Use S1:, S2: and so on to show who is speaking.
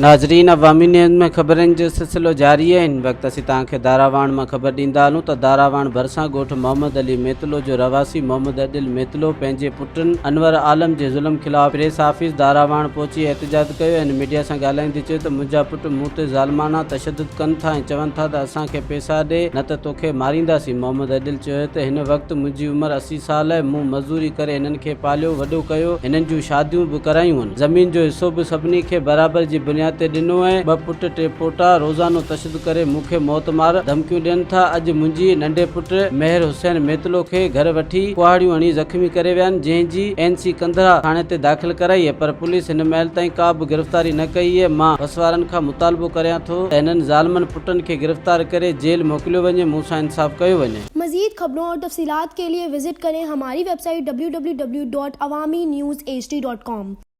S1: ناظرين عوامي نيوز ۾ خبرن جو سلسلو جاري آهي هن وقت اسين توهان کي داراواڻ مان خبر ڏيندا هلون ته داراواڻ ڀرسان ڳوٺ محمد علي ميتلو جو رهواسي محمد عدل ميتلو پنهنجي پٽن انور عالم جي ظلم خلاف پريس آفيس داراواڻ پهچي احتجاج ڪيو ۽ ميڊيا سان ڳالهائيندي چيو ته منهنجا پٽ مون تي ظالمانه تشدد ڪن ٿا ۽ چون ٿا ته اسان کي پيسا ڏي نه ته توکي مارينداسين محمد عدل چيو ته هن وقت منهنجي عمر 80 سال آهي مون مزوري ڪري هنن کي پاليو وڏو ڪيو هنن جون شاديون به ڪرايون زمين جو حصو به سڀني کي برابر جي بنياد تي ڏنو ۽ ٻه پٽ ٽي پوٽا روزانو تشدد ڪري مون کي موت مار ڌمڪيون ڏين ٿا اڄ منهنجي ننڍي پٽ مهر حسين ميتلو کي گهر وٺي ڪهاڙيون هڻي زخمي ڪري ويا آهن جنهن جي اين سي ڪنڌرا ٿاڻي تي داخل ڪرائي آهي پر پوليس هن مهل تائين ڪا به گرفتاري نه ڪئي آهي مان وس وارن کان مطالبو ڪريان ٿو ته هنن ظالمن پٽن کي گرفتار ڪري جيل موڪليو وڃي مون سان انصاف ڪيو وڃي.
S2: مزيد خبرون اور تفصيلات ڪي لئي وزٽ ڪرين ھماري web site www.awamiNewsHD.com.